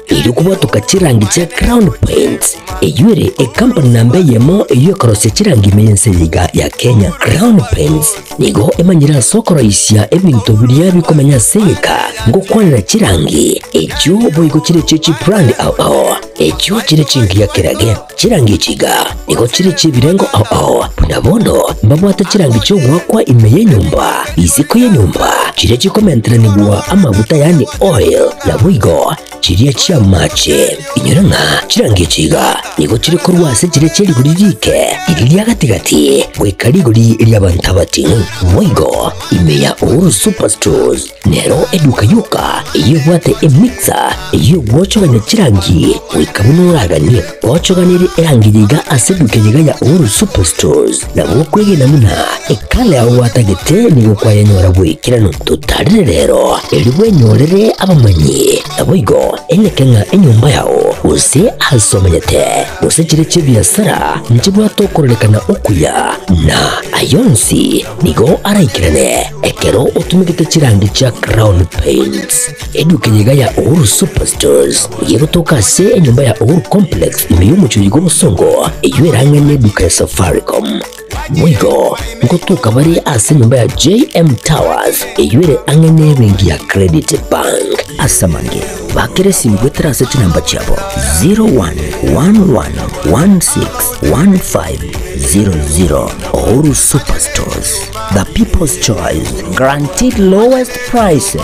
Erio kobwatoka chirangi chia Crown Paints, eyio ere ekampani namba eyemo eyio ekorosia chirangi ime y'ense eye iga ya Kenya. Crown Paints nigo emanyire ase okoroisia ebinto biria bikomenya ase egeka ngokwanera chirangi echio boigo chire echio chibrand ao ao echio chire chingiya kerage. Chirangi echi iga nigo chire chi'ebirengo ao ao, buna bono mbabwate chirangi chi'ogoakwa ime y'enyomba, isiko y'enyomba, chiria chikomenteranigwa amaguta yaani oil, naboigo chiria chi'amache. Inyora ng'a chirangi echi iga nigo chire korwa ase chiria chie rigori riike, riria ria gati-gati, goika rigori ri'abanto abating'u. Boigo ime ya Uhuru Superstores Nero eduka yoka eyio ebwate emixer eyio egwochogania chirangi goika buna oraganie. Gwochoganirie erangi eye iga ase eduka eye iga ya Uhuru Superstores, nabo okwegena buna ekala yao gwatagete nigo kwayenyora bw'ekeranu. Totarire rero erio bwenyorere abamanyi, naboigo enyeke ng'a enyomba yao gose ase omenyete gose chire chi'ebiasara nchibwate okororekana okuya, na ayonsi nigo araikerane. Ekero otumegete chirangi chia Crown Paints, eduka eye iga ya Uhuru Superstores nigo egotoka ase enyomba ya Uhuru Complex ime y'omochie oyo bw'obosongo, eyio erang'e neduka ya Safaricom. Boigo ngotoka bare ase enyomba ya JM Towers eyio ere ang'e nebenki ya Credit Bank. Ase amange, bakera esimi goetera ase chinamba chiabo 0111161500. Uhuru Superstores. The People's Choice, guaranteed lowest prices.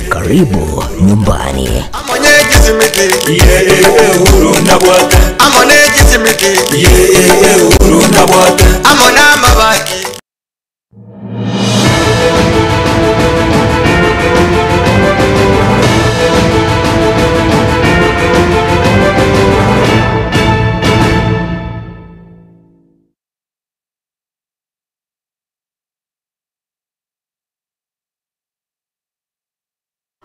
Karibu nyumbani.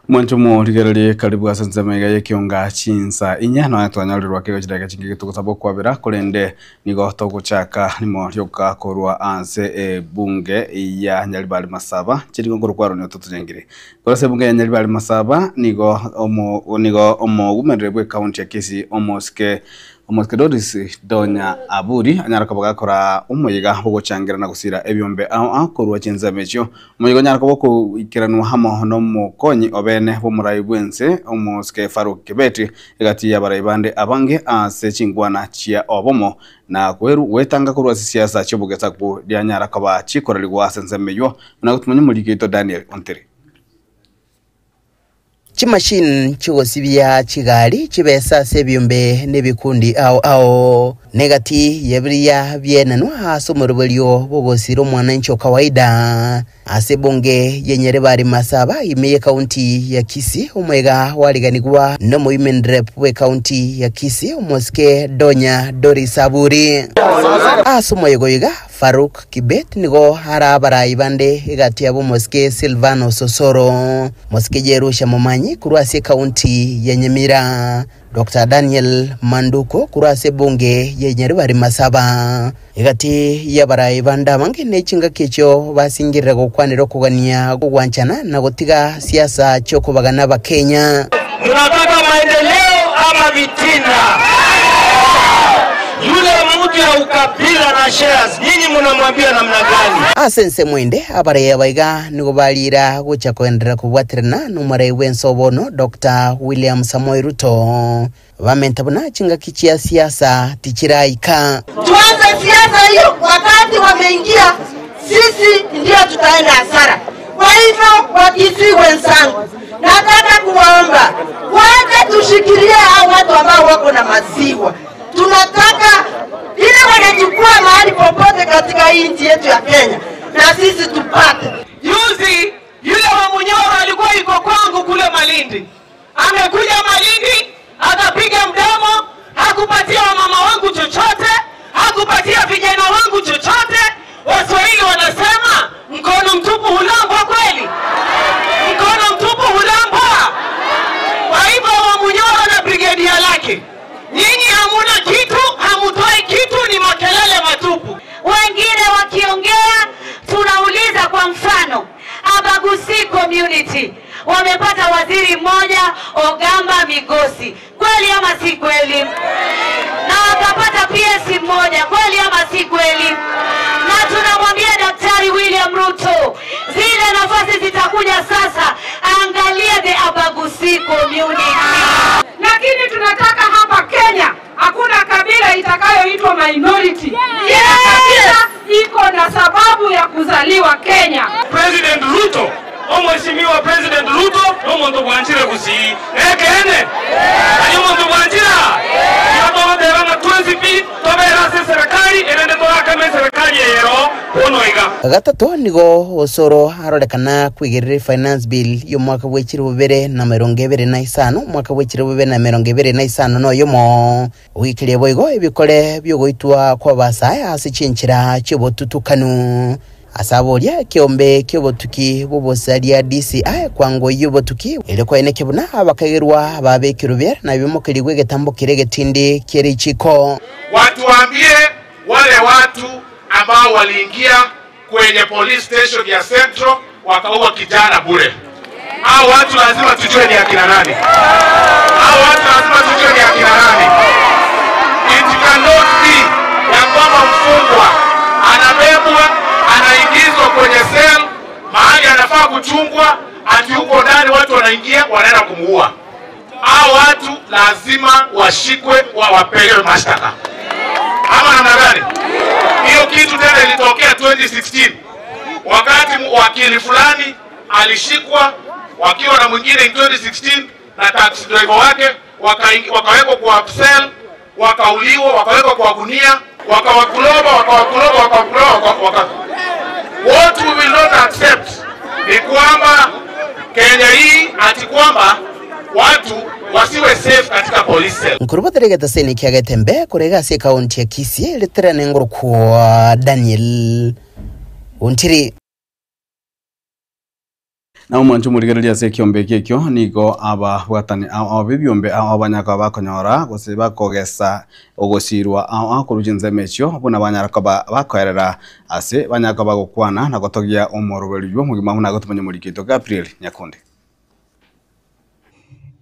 Mwanche omorigererie karibu ase ensemo iga y'ekionga chinsa inye nonya twanyorerwa kego chidakika chinke togosaba okwabera korende nigo togochaka rimo rioka korwa ase ebunge ya Nyaribari Masaba chirigo nkorokwa Aaron Ototochengire. Korwa ase ebunge ya Nyaribari Masaba nigo omo nigo omogumereri bw'ecounty ya Kisii omosike Omosike Doris Donya Aburi anyare koba gakora omoyega bw'ogochangera na gosira ebiombe ao ao korwa chinsemo echio. Omoyega onyare koba okoikeranwa amo nomokonyi obene bw'omorai bw'ense Omosike Farouk Kibet egati y'abarai bande abange ase chinkwana chia obomo na kweru gwetanga korwa ase siasa chi'obogesaku rianyara koba chikorerigwa ase ensemo eyio buna gotumanya omoriki oito Daniel Ontiri. Chimashini chi'ogosibia chigari chibesa ase ebiombe na ebikundi ao ao, na egati y'ebiria biaenanwa ase omoroberio bw'ogosira omwananchi o kawaida. Ase ebunge ye Nyaribari Masaba ime y'ekaunti ya Kisii, omoiga gwariganigwa n'omowomen rep bw'ekaunti ya Kisii omosike Donya Doris Aburi. Ase omoyega oyo iga, Farouk Kibet nigo are abarai bande egati yabo omosike Silvanus Osoro, mosike Jerusha Momanyi korwa ase ekaunti ya Nyamira, Doctor Daniel Manduko korwa ase ebunge ya Nyaribari Masaba. Egati y'abarai bande abange ne chingaki echio basingirire gokwanera okogania gw'ogwanchana na gotiga siasa chi'okobagana Abakenya. Munataka maendeleo ama vitina? Yule mtu ya ukabila na shares nyinyi munamwambia namna gani? Ase ensemo ende, abarai aba iga nigo bariira gocha koenderera kobwaterana nomorai bw'ense o bono Doctor William Samoei Ruto. Bamenta buna chingaki chia siasa tichiraika. Tuanze siasa hiyo wakati wameingia, sisi ndio tutaenda hasara. Kwa hivyo Wakisii wenzangu, nataka kuwaomba waje tushikilie hao watu ambao wako na maziwa. Tunataka ile wanachukua mahali popote katika hii nchi yetu ya Kenya, na sisi tupate. Juzi yule wa Munyoro alikuwa yuko kwangu kule Malindi, amekuja Malindi akapiga mdomo, hakupatia wamama wangu chochote, hakupatia vijana wangu chochote. Waswahili wanasema mkono mtupu hulambwa. Kweli, mkono mtupu hulambwa. Kwa hivyo wa Munyoro na brigedia lake, nyinyi hamuna kitu, hamutoi kitu, ni makelele matupu. Wengine wakiongea tunauliza, kwa mfano Abagusi community. Wamepata waziri mmoja Ogamba Migosi, kweli ama si kweli? Na wakapata PS mmoja, kweli ama si kweli? Na tunamwambia Daktari William Ruto, zile nafasi zitakuja sasa, angalia the Abagusi community. Lakini tunataka hapa Kenya hakuna kabila itakayoitwa minority. Kila kabila iko na sababu ya kuzaliwa Kenya. President Ruto omweshimiwa President Ruto nomonto bwanchire gusii ekene ari omonto bwanchira igo togoteba ng'a twensi pi tobere ase eserekari erende torakame eserekari eyero bono iga. Gatato nigo Osoro arorekana kwigerera finance bill y'omwaka bwa echiri bubere na mirongo ebere na isano omwaka bwa echiri bubere na mirongo ebere na isano na oyomo ogoikeria boigo ebikore biogoitwa kwa abasae ase chinchera chiobotutukanu. Ase aboria ekeombe kiobotuki bw'obosaria DCI kwango y'obotuki ere kwaeneke buna abakagerwa babekirwe biara na bimokerigwe egetambo kere egetindi kiere ichiko. Watuambie wale watu ambao waliingia kwenye police station ya Central wakaua kijana bure. Hao watu lazima tujue ni akina nani. Hao watu lazima tujue ni akina nani. It cannot be ya kwamba mfungwa anabebwa anaingizwa kwenye cell mahali anafaa kuchungwa, ati huko ndani watu wanaingia wanaenda kumuua. Hao watu lazima washikwe wapelewe mashtaka, ama namna gani? Hiyo kitu tena ilitokea 2016 wakati wakili fulani alishikwa wakiwa na mwingine in 2016 na taxi driver wake, wakawekwa kwa cell, wakauliwa, wakawekwa kwa gunia, wakawakuloba, wakawakuloba, wakawakuloba, waka. What we will not accept ni kwamba Kenya hii ati kwamba watu wasiwe safe katika police cell. Nkorobothere getaseni kia Getembe korega ase ekaunti ya Kisii riterane ngorokwa Daniel Ontiri. Na omwancho omorigereria ase ekiombe eke ekio nigo ababwatani ao bebiombe ao abanyaka bakonyora gose bakogesa ogosirwa ao akorucha ensemo echio buna banyara koba bakoerera ase banyaka bagokwana na gotogia omoroberio omogima buna agotomanya omorikito Gabriel Nyakonde.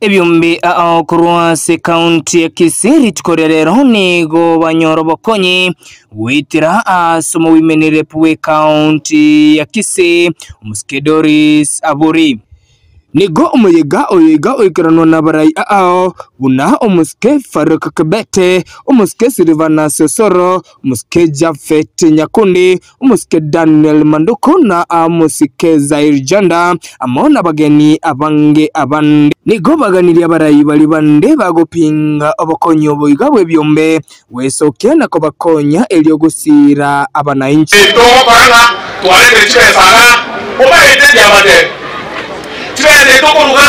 Ebyombi ao korwa ase ekaunti ya Kisii rituko ria rero nigo banyora obokonyi gwitira ase omowimenere bwa ekaunti ya Kisii Omusike Doris Aburi. Nigo omoyega oyoiga oikeranwa na abarai ao buna Omusike Faruk Kibete, Omusike Silvanus Osoro, Omusike Japhet Nyakundi, Omusike Daniel Manduku na Omusike Zair Janda amo n'abageni abange abande. Nigo baganirie abarai bari bande bagopinga obokonyi oboiga bw'ebyombe gwesokia na kobakonya erio gosira abanainchi. Togokorana twarete chibesana omaete diamate chibese tokoruga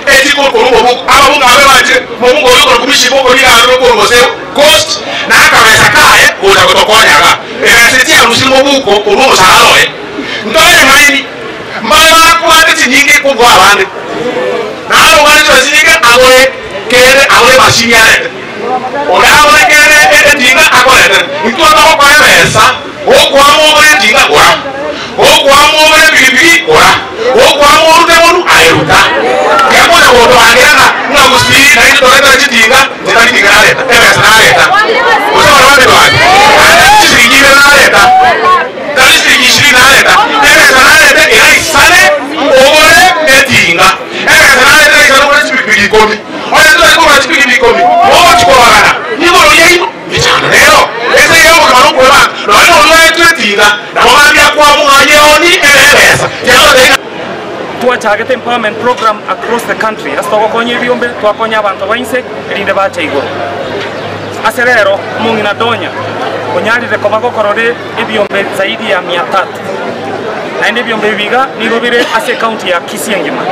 echikokorugo ababunga abe banje mobunga oyo korukumishi bokoriga rokoro gose cost na akabesa kaye gocha gotokonyaga ebese chiarusi mobuko korwa omoshahara oye ntore ng'aini mbare bakwate chinyinge kobua abande narogane chibese chinyinge agore kere agore mashini arete oragore kere etinga akorete intwe togokora ebesa okwama ogore etinga gora okwama ogore epikipiki gora okwama orute moru aeruta kemona gotwangera ng'a ng'a gusii naintwe toretera chitinga chitari tinga nareta ebesa nareta gose bare bande bange ande chisiringi ibere nareta tari siringi ishirini nareta ebesa narete eraisane ogore etinga ebesa narete eraisane ogore chipikipiki ikomi oye totari kogora chipikipiki ikomi ogochikobagana nigoro yaino michano rero ese yogokama nokwebanga nonye noruetwe etinga nabo bambia kwamu ng'a yeoni ere ebesa tiagotenga twachagete empowerment program across the country ase togokonya ebiombe twakonya abanto bainse erinde bacha igoro ase rero omong'ina donya onyarire koba gokorora ebiombe zaidi ya mia tatu naende ebiombe biga nigo bire ase ekaunti ya Kisii engima.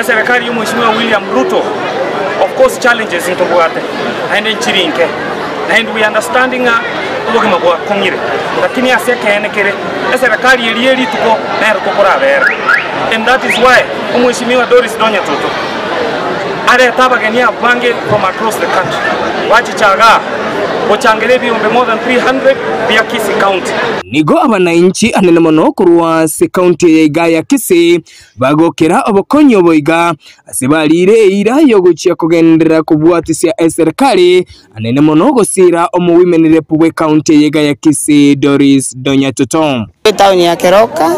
Eserikali ya Mheshimiwa William Ruto, of course challenges ntobwate naende nchirinke naende we understanding ng'a obogima bwakong'ire lakini ase ekeene kere eserikali eri erituko nero tokorabera. And that is why Mheshimiwa Doris Donya Toto Arete abageni abange from across the country bachiche igaa gochangera ebiombe more than 300 bia Kisii County. Nigo abanainchi anene mono korwa ase county eye iga ya Kisii bagokera obokonyi obo iga ase bariire eira yogochia kogenderera kobwatisia eserikari anene mono gosira omowomen rep bwe county eye iga ya Kisii Doris Donyatoto. Etaoni ya Keroka,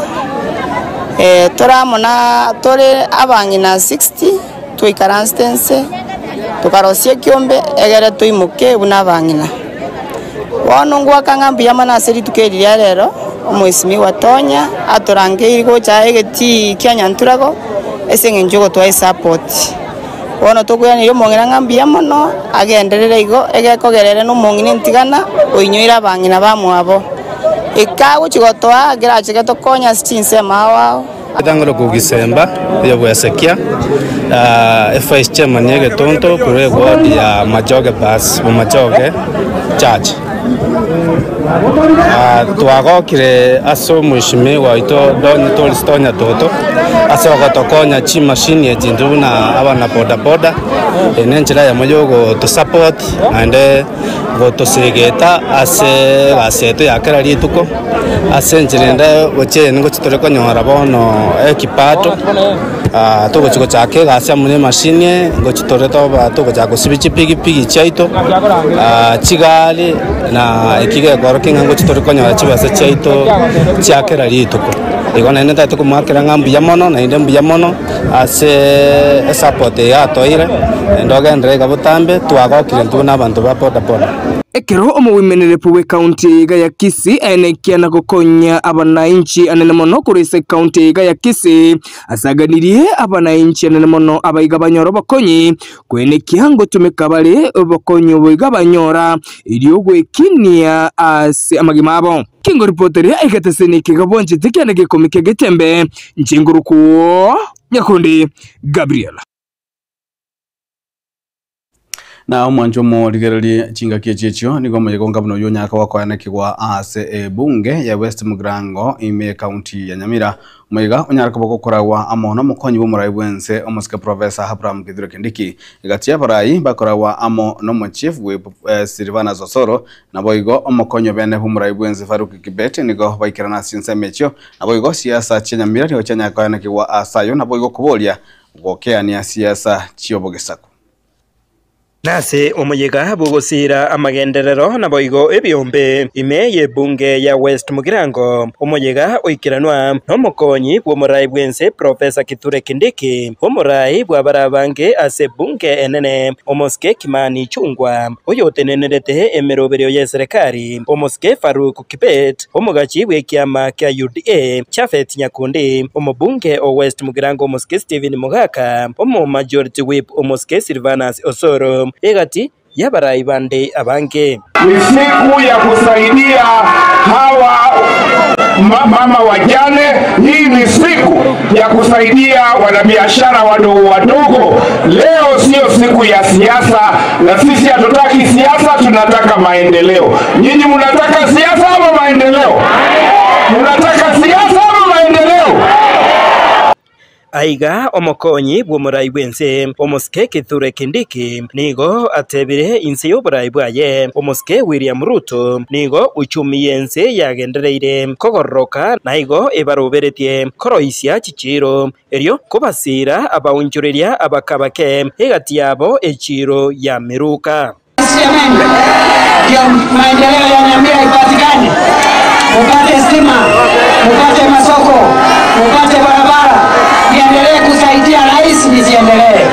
tore amo na tore abang'ina 60 twaikaransete inse, tokarosia ekiombe egere toimoke buna abang'ina. Bono ngoaka ng'a mbuya mono ase rituko eri ria rero, omwesimigwa Tonya atorangeirie gocha aa egetii kia Nyanturago ase eng'encho yogotoa esupport. Bono tokoiraneria omong'ina ng'a mbuya mono, agenderere igo, egekogera ere nomong'ina entigana, oinyoire abang'ina bamwabo. Eka agochia gotoa, kerache getokonye ase chinsemo ao ao. Etang'ore kogisemba oyo bw'Hezekia, evice chairman y'egetonto korwa eward ya Machoge bus Bomachoge church. Twagokire ase omweshimiwa oito Don Tolstoy Nyatoto ase ogotokonya chimashini echi intwe buna abana boda boda, eye nenchera eyemo yogotosupport naende gotosegeta ase egasi yaito ya kera rituko, ase enchera ende gochia eye nigo tore konyora bono ekipato, togochia gochaka egasi amo na emashini eye, ngochia tore toba togochaka gosibia chipigipigi chiaito, chigari na eki gekorokia ng'a ngochia tore konyora chibesa chiaito chia kera rituko. Igo naende ntagete komoakera ng'a mbuya mono naende mbuya mono. Ase esapoti eye atoeire, naende ogenderere iga botambe, twagokire intwe buna abanto ba boda boda. Ekero omowimenerefu bw'ecounty eye iga ya Kisii aenekia na gokonya abanainchi anene mono korwa ase ecounty eye iga ya Kisii, asaganirie abanainchi anene mono abaiga banyore obokonyi, koenekia ngotumeka bare obokonyi obo iga banyora erio gwekinia ase amagima abo. Kengoripoteria egeteseni eke gabwanchete kiane gekomi kia getembe, inche ngorokwo Nyakundi Gabriel. Na omwancho omorigererie chingaki echi echio nigo omoyega onga buna oyio onyare koba okoanekigwa ase ebunge ya West Mugirango ime ekaunti ya Nyamira. Omoyega onyare koba ogokoragwa amo nomokonyi bw'omorai bw'ense omosike Professor Abraham Kithure Kindiki. Egati y'abarai bakoragwa amo nomochief whip Silvanus Osoro Naboigo omokonyi obene bw'omorai bw'ense Farouk Kibet nigo baikerana ase chinsemo echio, naboigo siasa chia nyamira nigo chianyara koyanekigwa ase ayio, naboigo koboria gokeania siasa chi'obogesaku. Nase omoyega bw'ogosiira amagenderero naboigo ebiombe ime y'ebunge ya West Mugirango, omoyega oikeranwa nomokonyi bw'omorai bw'ense Professor Kithure Kindiki, omorai bw'abarabange ase ebunge enene Omosike Kimani Ichung'wa, oyotenenerete emeroberio y'eserekari, Omosike Farouk Kibet, omogachi bw'ekiama kia UDA, Japhet Nyakundi, omobunge o West Mugirango Omosike Stephen Mogaka, omo-Majority Whip Omosike Silvanus Osoro, egati y'abarai bande abange. Ni siku ya kusaidia hawa mama wajane. Hii ni siku ya kusaidia wanabiashara wadogo wadogo. Leo sio siku ya siasa, na sisi hatutaki siasa, tunataka maendeleo. Nyinyi mnataka siasa ama maendeleo? Mnataka siasa ama maendeleo? Aiga omokonyi bw'omorai bw'ense, omosike Kithure Kindiki, nigo atebire inse y'oborai bwaye, omosike William Ruto, nigo uchumi y'ense yagendereire kogororoka naigo ebaroberetie koroisia chichiiro, erio kobasiira abaonchoreria abakabake egati yabo echiiro ya Miruka. Ndio maendeleo ya Nyamira ipatikane, mupate stima, mupate masoko, mupate barabara. Niendelee kusaidia rais, nisiendelee?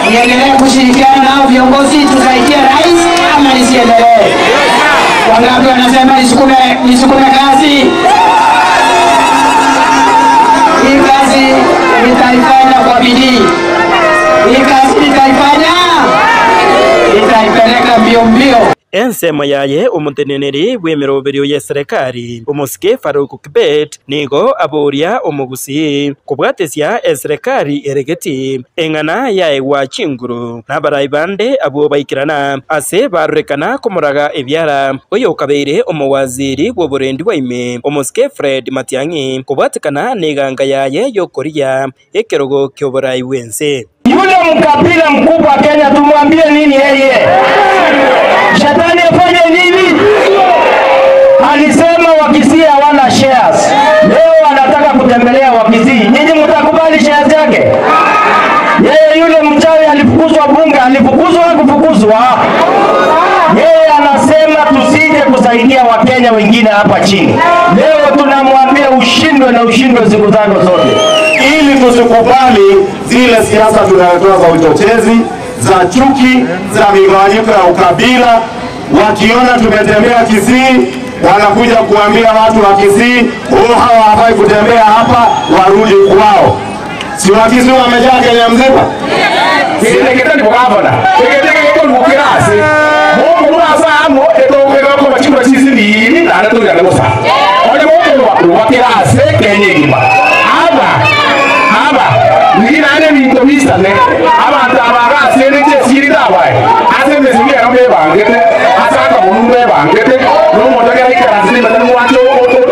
Niendelee kushirikiana nao viongozi tusaidie rais ama nisiendelee? Wangapi wanasema nisukume, nisukume kazi? Hii kazi nitaifanya kwa bidii. Hii kazi nitaifanya, nitaipeleka mbio mbio. Ensemo yaye omoteneneri bw'emeroberio y'eserekari, omosike Farouk Kibet, nigo aboria omogusii kobwatesia eserekari eregeti eng'ana yaegwa chinguru nabarai bande abwo baikerana ase barorekana komoraga ebiara oyokabeire omowaziri bw'oborendi bwa ime, omosike Fred Matiang'i, kobwatekana neganga yaye y'okorigia ekerogo ki'oborai bw'ense. Yule mkabila mkubwa Kenya, tumwambie nini yeye? Shetani afanye nini? Alisema Wakisii hawana shares. Leo anataka kutembelea Wakisii. Nyinyi mtakubali shares yake? Yeye yule mchawi alifukuzwa bunge, alifukuzwa kufukuzwa. Yeye anasema tusije kusaidia Wakenya wengine hapa chini. Leo tunamwambia ushindwe na ushindwe siku zako zote. Ili tusikubali zile siasa tunayotoa za uchochezi, za chuki, za migawanyiko ya ukabila. Wakiona tumetembea Kisii, wanakuja kuambia watu wa Kisii, oh, hawa hawafai kutembea hapa, warudi kwao. Si Wakisii wamejaa Kenya mzima? Silegete ni mugavana egete geko mukirasi mungu murasamo etongego bachikura chisiriri nare tugirane gusa onye mungu rwakirase Kenya egima aba aba nginane binto bisane abantu abagasere chesiri dabae ase emesibi ero bebangete ase akabonu bebangete nomonto ekero aikarasire batari mwache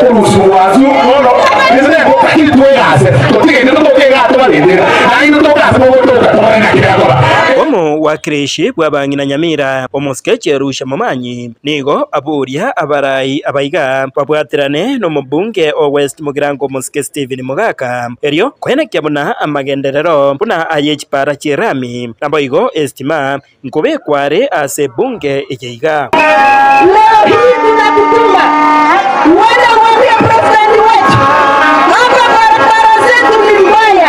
orusu gwasu bono nisinekokakiri twegase totigende totokegato barendera naino tokase mogotoka tobarenakirakoba Omo wakirishi bw'abang'ina Nyamira omosike Cherusha Momanyi nigo aburia abarai abaiga babwatirane n'omobunge o West Mugirango omosike Stephen Mugaka erio kwenekia buna amagenderero buna aye chipara chirami naboigo estima nkubekware ase bunge eyeiga. Leo hii tunakutuma uende uambie president wetu hapa barabara zetu ni mbaya,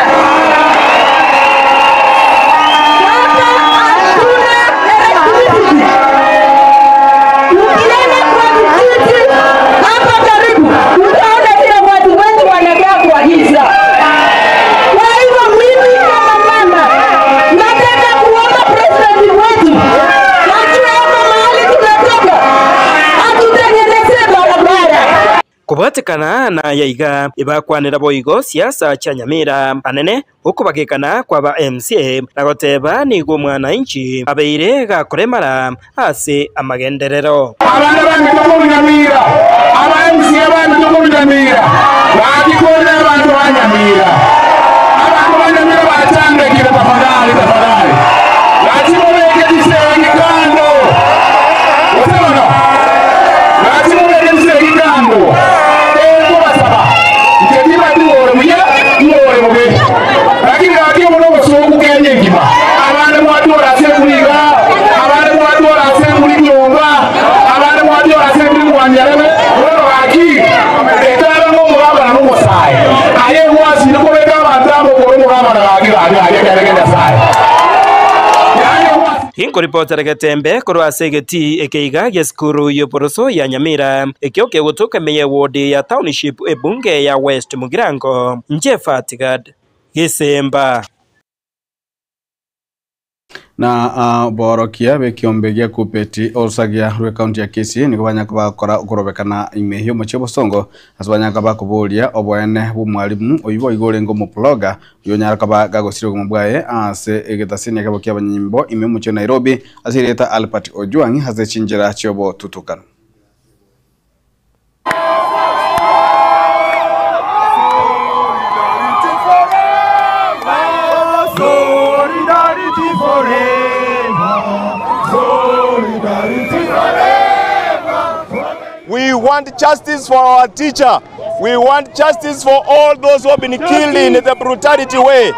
hapa hatuna electricity. Ukienda kwa vijiji hapa karibu utaona vile watu wengi wanakaa kwa giza. Kwa hivyo mimi kama mama nataka kuomba president wetu ajue hapa mahali tunatoka, atutengenezee barabara. Kubwatikana na yaiga ibakwanira boigo siasa cha Nyamira anene ukubagikana kwa ba MCA na goteba nigo mwananchi abeire gakoremara ase amagenderero. Abana bange Nyamira aba MCA bange Nyamira bagikorera abantu ba Nyamira abantu ba Nyamira bachandekire tafadhali tafadhali bakimubeke kisenge kando osebona bakimubeke kisenge kando ego basaba ntetima tiwore muya iwore mube lakini lakini muno busungu Kenya engima abana mwatwora ase kuriga abana mwatwora ase kuri nyumba abana mwatwora ase kuri mwanyarebe bono baki etara n'omugabana n'omusayi aye gwasire kubeka abantu abo kore omugabana gaki gaki gaki kereke Nyasaye. Inkoripotera Getembe korwa ase egeti ekeiga gia esukuru y'oboroso ya Nyamira ekio kegotoka ime ward ya township ebunge ya West Mugirango Njefatigad Gisemba. Na borokia bekiombe gia kupeti orusagia rwe county ya Kisii nigo banyaka bakora okorobekana ime yomochie bosongo ase banyaka bakoboria oboene bw'omwalimu oyu boigo orenge omoploga oyo onyaraka bagagosire obogima bwaye ase egetasini ekebo kia abanyanyimbo ime omochie Nairobi ase erieta Albert Ojwang ase chinchera chiobotutukano. Solidarity forever. Solidarity forever. We want justice for our teacher. We want justice for all those who have been killed in the brutality way.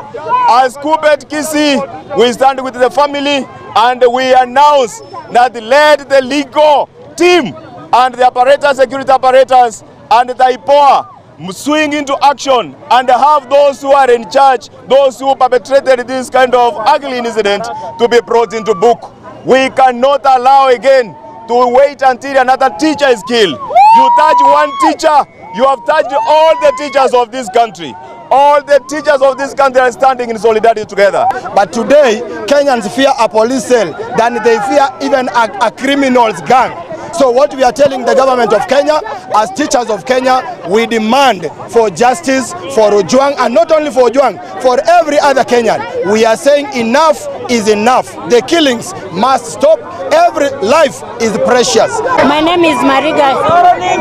As Kubet Kisii, we stand with the family and we announce that let the legal team and the apparatus, security apparatus and the IPOA swing into action and have those who are in charge, those who perpetrated this kind of ugly incident to be brought into book. We cannot allow again to wait until another teacher is killed. You touch one teacher, you have touched all the teachers of this country. All the teachers of this country are standing in solidarity together. But today, Kenyans fear a police cell than they fear even a criminal's gang. So what we are telling the government of Kenya, as teachers of Kenya, we demand for justice for Ojwang, and not only for Ojwang, for every other Kenyan. We are saying enough is enough. The killings must stop. Every life is precious. My name is Mariga.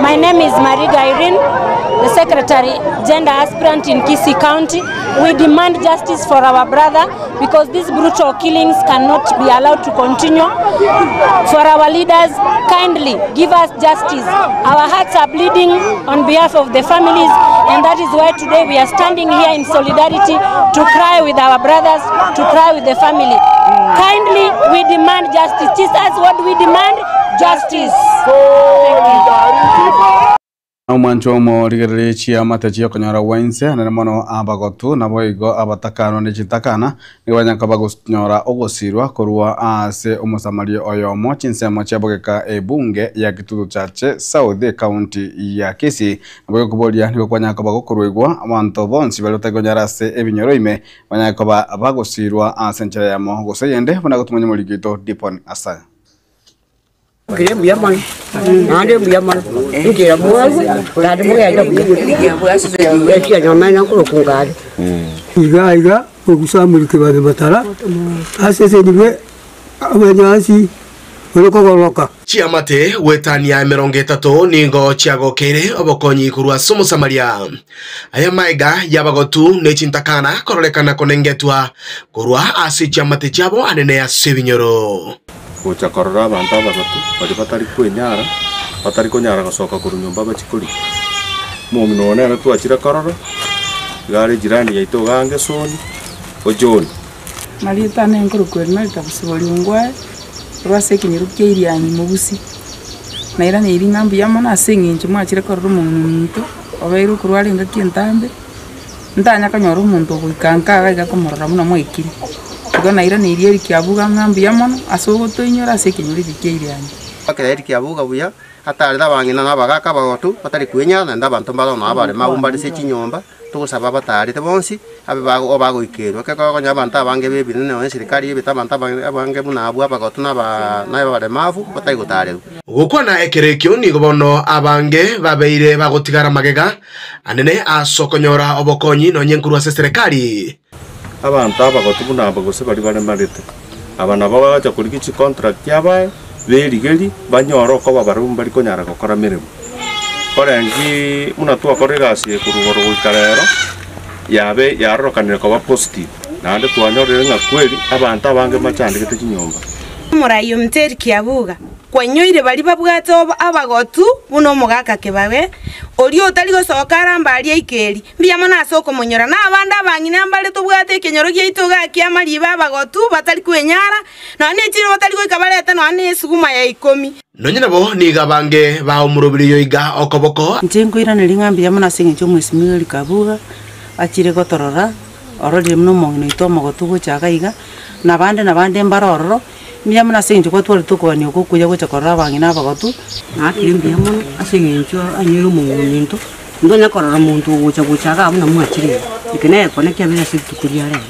My name is Mariga Irene. the secretary gender aspirant in Kisii County. We demand justice for our brother because these brutal killings cannot be allowed to continue. For our leaders, kindly give us justice. Our hearts are bleeding on behalf of the families, and that is why today we are standing here in solidarity to cry with our brothers, to cry with the family. Kindly, we demand justice. Jesus, what do we demand? Justice. Omwancho omorigereria chiamate chiokonyora gwainse anene mono abagotu nabo igo abatakano ne chitakana nigo banyaka bagonyora ogosirwa korwa ase omosamaria oyomo chinsemo chiabogeka ebunge ya Kitutu Chache South County ya Kisii nabo gokoboria nigo kwanyaka bagokorwegwa abanto bonsi baria batagonyara ase ebinyoro ime banyaka bagosirwa ase enchera yamo gose yende buna gotumanya omorigito Dipon Asaya. Kire mbuya mono naende mbuya mono nkira mwagu naende mugenda buya ekia nyomena nkurukunga iga iga ogusamurike bane matara asesenibwe abanyasi orokogoroka Chiamate wetania emirongo etato ningo chiagokeire obokonyi korwa ase omosamaria aya maiga yabagotu ne chintakana kororekana konengetwa korwa ase chiamate chiabo anene ase ebinyoro gocha korora abantu abagotu bari batari kwenyara batari konyara gosoka korwa nyomba bachikori omong'ina one ere twachire korora iga are jirani yaito iga Angesoni ojoni Marita ne nkorokwa Marita busibori ngwae rwase ekenyoro kia Irianyi mobusi naira neri ng'a mbuya mono ase eng'encho mwachire korora omonto obeire okorwara engaki entambe ntanya konyora omonto ogoika nka iga iga komorora buna mwaikire igo naira neri Eric Abuga ng'a mbuya mono ase ogotoinyora ase ekenyoro eke kia Irianyi. Ekero Eric Abuga buya atarire abang'ina na abagaka abagotu batari kwenyara naende abanto mbarono abarema abwo mbare ase chinyomba togosaba batarete bonsi abe bagoikerwa ekero kogonya abanto abange ba ebinene nonye serikali ebete abanto abange buna abwo abagotu na abaremavu batari gotarerwa. Gokwana ekero ekio nigo bono abange babeire bagotigara magega anene ase okonyora obokonyi nonye nkorwa ase serikali. Abanto abagotu buna aba gose bari baremarete aba nabo bagacha korigi chicontract abae berigeri banyore okoba barabwo mbari konyara gokora mirimo korengi muna twakora egasi ekorugoro goika rero yabe yarorokanire koba positive naende twanyorire ng'a kweri abanto abange machandegete chinyomba. Omoraiyo omonto Eric Abuga kwanyoire bari babwate abagotu buna omogaka kebabe oria otari gosoka aramba aria aikeri mbuya mono ase okomonyora na abande abang'ina mbare tobwate ekenyoro giaito iga kia amariba abagotu batari kwenyara nonya na echiro batari goika barete nonya na esuguma ya ikomi. Nonye nabo niga abange baomorobirie iga okoboko. Inche nkoiraneria ng'a mbuya mono ase eng'encho omwesimigwa Eric Abuga achire gotorora ororire buna omong'ina oito omogotu gocha iga iga na abande na abande mbare ororo mbuya mono ase eng'encho kwatwarete okogania okwo okuya gocha korora abang'ina abagotu. Nakire mbuya mono ase eng'encho anyoire omong'ina ominto ntonya korora omonto ogocha gocha iga buna mwachire iga eke nere ekone kiabere ase rituko ria rero.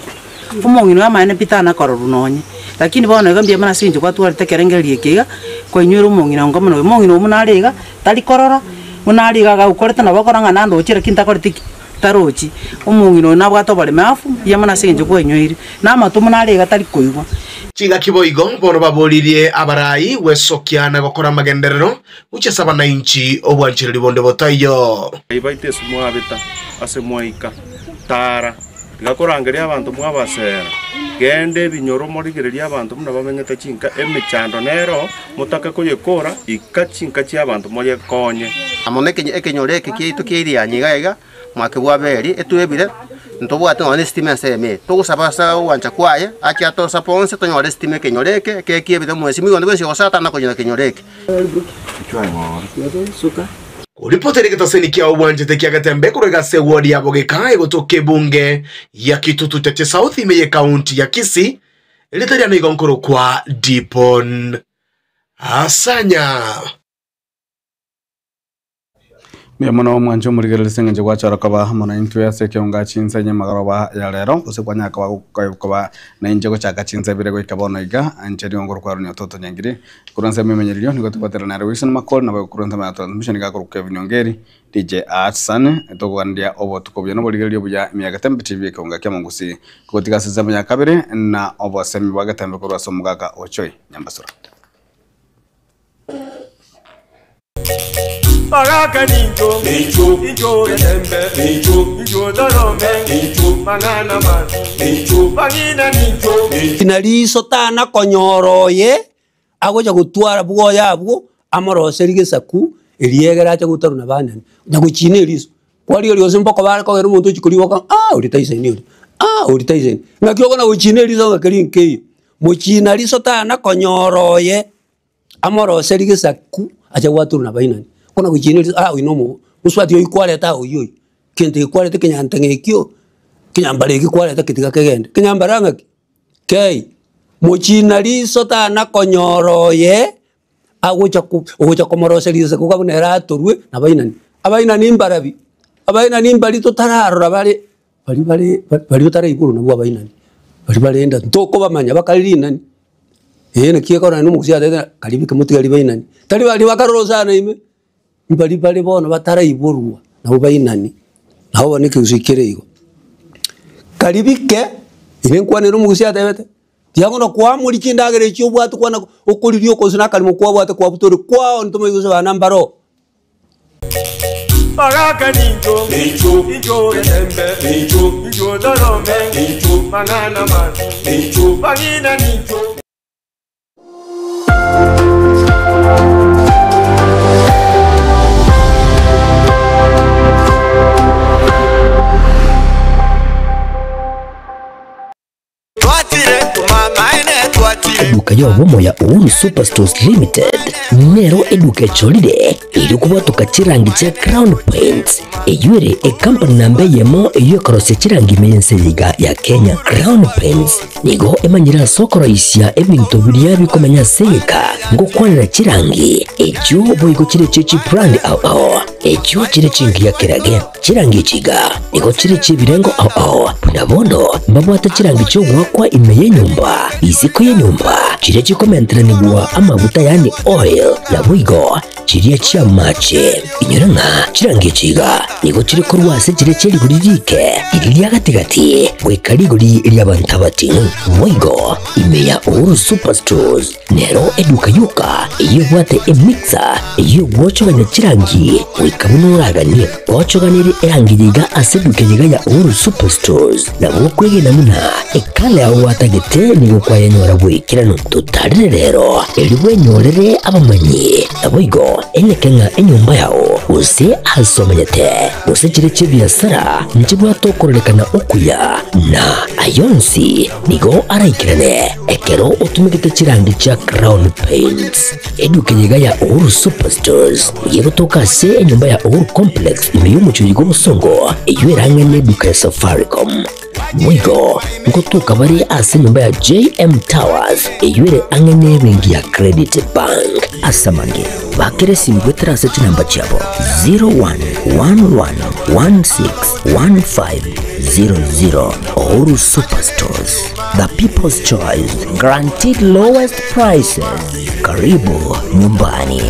Omong'ina oyo amaene pi tanakororwa nonye lakini bono iga mbuya mono ase eng'encho kwatwarete ekerengererio eke iga kwainywera omong'ina onga mono oyo omong'ina oyo buna are iga tari korora buna are iga agagokorete nabo okora ng'a naende ochire lakini takoreti ki tarochi omong'ina oyo nabwate oboreme afu mbuya mono ase eng'encho kwainyoire na amato buna are iga tari koigwa. Chingaki boigo bono baboririe abarai gwesokia na gokora amagenderero gochia ase abanainchi obwanchereri bonde botaiyo. Ibaite ase mwabeta ase mwaika tara tiga korangeria abanto mwabasera genda ebinyoro morigererie abanto buna bamenyete chinka emechando nero motake koyekora ika chinka chia abanto moyekonye. Amo na ekenyoro eke kiaito kia Irianyi iga iga mwake bwa Abeli etwebire ntobwate nonya na esitima ense eye togosaba ase ogwancha kwaye ache atosape onse tonyore esitima ekenyoro eke eke kiebire omwesimiwa onde bwensi ogosata na konyora ekenyoro eke. Koripotera egetaseni kia obwanchete kia Getembe korwa egase eward ya Bogeka egotoka ebunge ya Kitutu Chache South ime ye county ya Kisii erita riane igo nkorokwa Dipon Asanya. Mbuya mono omwancho omorigereria ase eng'encho gwachora koba amo naintwe ase ekeonga chinsa enye magoroba ya rero gose kwanyara koba koba nainche gochaka chinsa ibere goika bono iga inche nigo nkorokwa Aaron Ototo Nyangire korwa ensemo emenyererio nigo tobwaterana nere Wilson Makori nabo korwa ensemo ya transmission iga akorokwa Kevin Ongeri DJ Atsan tokogandia obotuko buya na oborigereria obuya ime ya Getembe TV ekeonga kia Mongusi kogotiga ase ensemo ya kabere na obosemi bwa Getembe korwa ase omogaka Ochoi Nyambasura. Baraka ninjo, ninjo, ninjo getembe, ninjo, ninjo dorome, ninjo, mangana man, ninjo, bangina ninjo. Na riso tana konyoroye agocha gotwara bwoya abwo amoroseri gesaku eriegera acha gotaruna banene nyagochina eriso kwario riosi mpaka bare kogera omonto ochi koriboka ah ori Tyson ori ah ori Tyson ng'aki okona gochina eriso ng'aki rinkeiyo mochina riso tana konyoroye amoroseri gesaku acha gwatoruna bainani okona gochina eriso ah oyo na omogo mosubati oyo kwareta oywo oyo kento eke kwareta ekenyanteng'a ekio kenyambara eki kwareta ketiga kegende kenyambara ng'aki kei mochina riso tana konyoroye agocha ko ogocha komoroseria gesaku buna ere atorwe na bainani. Abainani mbarabi, abainani mbari totararora bare bari bare bari otaraiguru nabwo abainani bari barenda ntokobamanya bakare rinani eh naki ekero naende omogusi atebete karibu kemotigari bainani tari baria bakarora sana ime mbari bare bono bataraiborwa nabo bainani nabo bono ekegusii kere igo. Karibike ere nkwanere omogusi atebete tiagono kwamori chindagera echio obwate kwana okoriria okonsi na akarimo kwabwate kwabutore kwao ntomanye gose bana mbaro. Baraka ninjo, ninjo, ninjo getembe, ninjo, ninjo dorome, ninjo, mangana man, ninjo, bangina ninjo. Eduka y'obomo ya Uhuru Superstores Limited nero eduka echorire eri kubwatoka chirangi chia Crown Paints eywo ere ekampani namba eyemo eywo ekorosia chirangi ime y'ense eyeiga ya Kenya. Crown Paints nigo emanyire ase okoroisia ebinto biria bikomenya ase egeka ngokwanera chirangi echio boigo chire chie chibrand ao ao echio chire chingiya kerage chirangi echiga nigo chire chiebirengo ao ao buna bono mbabwate chirangi chiogwakwa ime y'enyomba isiko y'enyomba chiria chikomenteranigwa amaguta yaani oil naboigo chiria chia mache inyora ng'a chirangi echiga nigo chire korwa ase chiria chia rigori rike riria ria gatigati goika rigori ria abanto abating'u boigo ime ya Uhuru Superstores nero eduka yoka eywo ebwate emixer eywo egwochogania chirangi goika buna oraganie gwochoganirie erangi yiga ase eduka yiga ya Uhuru Superstores nabo okwegena buna ekala yago gwatagete nigo kwayenyora bwaikeranu totarire rero eri bwenyorere abamanyi naboigo enyeke ng'a enyomba yao gose ase omanyete gose chire chia ebiasara nchibwate okororekana okuya na ayonsi nigo araikerane ekero otumegete chirangi chia Crown Paints. Eduka eyeiga ya Uhuru Superstores nigo egotoka ase enyomba ya Uhuru Complex ime y'omochie oyiga obosongo eywo erang'e na eduka ya Safaricom. Boigo ngotoka bare ase enyomba ya JM Towers eywo ere ang'e na ebenki ya Credit Bank. Ase amange bakere esimu goetera ase chinamba chiabo 0111161500. Uhuru Superstores, the people's choice, guaranteed lowest prices. Karibu nyumbani.